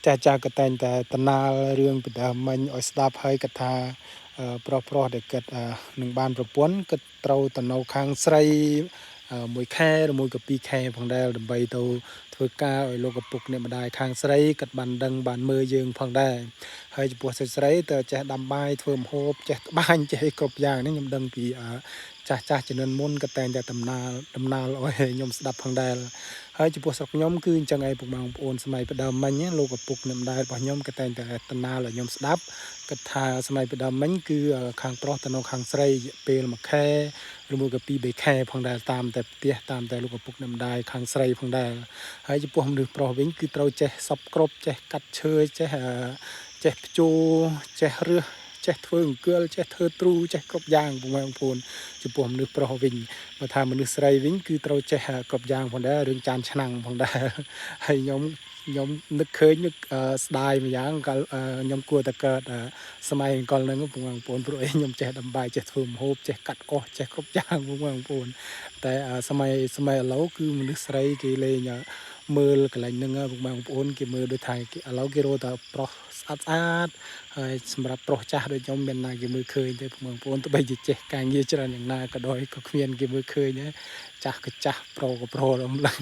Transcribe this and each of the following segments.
ចាស់ចាស់ក៏តែងតែតំណាលរឿងពីដើមមិញឲ្យស្ដាប់ហើយគាត់ថាប្រុសប្រុសដែលគាត់នឹងបានប្រពន្ធគាត់ត្រូវទៅនៅខាងស្រីមួយខែឬមួយក៏ពីរខែផងដែរដើម្បីទៅធ្វើការឲ្យលោកឪពុកអ្នកម្ដាយខាងស្រីគាត់បានដឹងបានមើលយើងផងដែរហើយចំពោះស្រីស្រីតើចេះដាំបាយធ្វើម្ហូបចេះត្បាញចេះអីគ្រប់យ៉ាងនេះខ្ញុំដឹងពីចាស់ចាស់ជំនាន់មុនក៏តែងតែតំណាលតំណាលឲ្យខ្ញុំស្ដាប់ផងដែរហើយចំពោះស្រុកខ្ញុំគឺអញ្ចឹងឯងពុកម៉ែបងប្អូនសម័យពីដើមមិញលោកឪពុកអ្នកម្ដាយរបស់ខ្ញុំក៏តែងតែតំណាលឲ្យខ្ញុំស្ដាប់គាត់ថាសម័យពីដើមមិញគឺខាងប្រុសទៅនៅខាងស្រីរយៈពេលមួយខែឬមួយក៏ពីរបីខែផងដែរតាមតែផ្ទះតាមតែលោកឪពុកអ្នកម្ដាយខាងស្រីផងដែរហើយចំពោះមនុស្សប្រុសវិញគឺត្រូវចេះសពគ្រប់ចេះកាត់ឈើចេះចេះភ្ជួរចេះរើសចេះធ្វើអង្គលចេះធ្វើទ្រូចេះគ្រប់យ៉ាងពុកម៉ែបងប្អូនចំពោះមនុស្សប្រុសវិញបើថាមនុស្សស្រីវិញគឺត្រូវចេះគ្រប់យ៉ាងផងដែររឿងចានឆ្នាំងផងដែរហើយខ្ញុំខ្ញុំនឹកឃើញនឹកស្ដាយម្យ៉ាងកាលខ្ញុំគួរតែកើតសម័យអង្គលហ្នឹងពុកម៉ែបងប្អូនព្រោះអីខ្ញុំចេះដំបាយចេះធ្វើម្ហូបចេះកាត់អស់ចេះគ្រប់យ៉ាងពុកម៉ែបងប្អូនតែសម័យសម័យឥឡូវគឺមនុស្សស្រីគេលេងមើលកន្លែងហ្នឹងពុកម៉ែបងប្អូនគេមើលដូចថាគេឥឡូវគេរកតែប្រុសស្អាតស្អាតហើយសម្រាប់ប្រុសចាស់ដូចខ្ញុំមានណាគេមើលឃើញទេពុកម៉ែបងប្អូនទោះបីជាចេះការងារច្រើនយ៉ាងណាក៏ដោយក៏គ្មានគេមើលឃើញដែរចាស់ក៏ចាស់ប្រុសក៏ប្រុសរំលឹង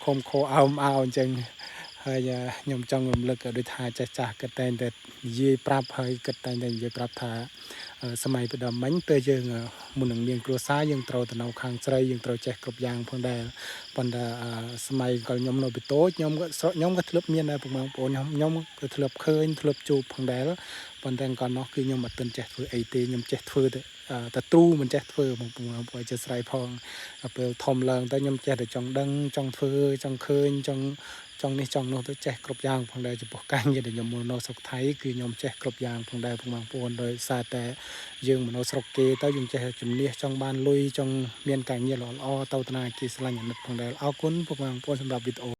ខំខោអោមអោអញ្ចឹងហើយខ្ញុំចង់រំលឹកដូចថាចាស់ចាស់ក៏តែងតែនិយាយប្រាប់ហើយក៏តែងតែនិយាយប្រាប់ថាសម័យពីដើមមិញពេលយើងមុននឹងមានគ្រួសារយើងត្រូវទៅនៅខាងស្រីយើងត្រូវចេះគ្រប់យ៉ាងផងដែរប៉ុន្តែសម័យកាលខ្ញុំនៅពីតូចខ្ញុំក៏ស្រុកខ្ញុំក៏ធ្លាប់មានដែរពុកម៉ែបងប្អូនខ្ញុំខ្ញុំក៏ធ្លាប់ឃើញធ្លាប់ជួបផងដែរប៉ុន្តែកាលនោះគឺខ្ញុំអត់ទាន់ចេះធ្វើអីទេខ្ញុំចេះធ្វើតែតែទ្រូមិនចេះធ្វើបងប្អូនបងប្អូនចេះស្រ័យផងពេលធំឡើងទៅខ្ញុំចេះតែចង់ដឹងចង់ធ្វើចង់ឃើញចង់ចង់នេះចង់នោះទៅចេះគ្រប់យ៉ាងផងដែរចំពោះការងារដែលខ្ញុំមកនៅស្រុកថៃគឺខ្ញុំចេះគ្រប់យ៉ាងផងដែរបងប្អូនដោយសារតែយើងមកនៅស្រុកគេទៅយើងចេះជំនះចង់បានលុយចង់មានការងារល្អៗទៅតាណាគេស្រឡាញ់អាណិតផងដែរអរគុណពុកម៉ែបងប្អូនសម្រាប់វីដេអូ។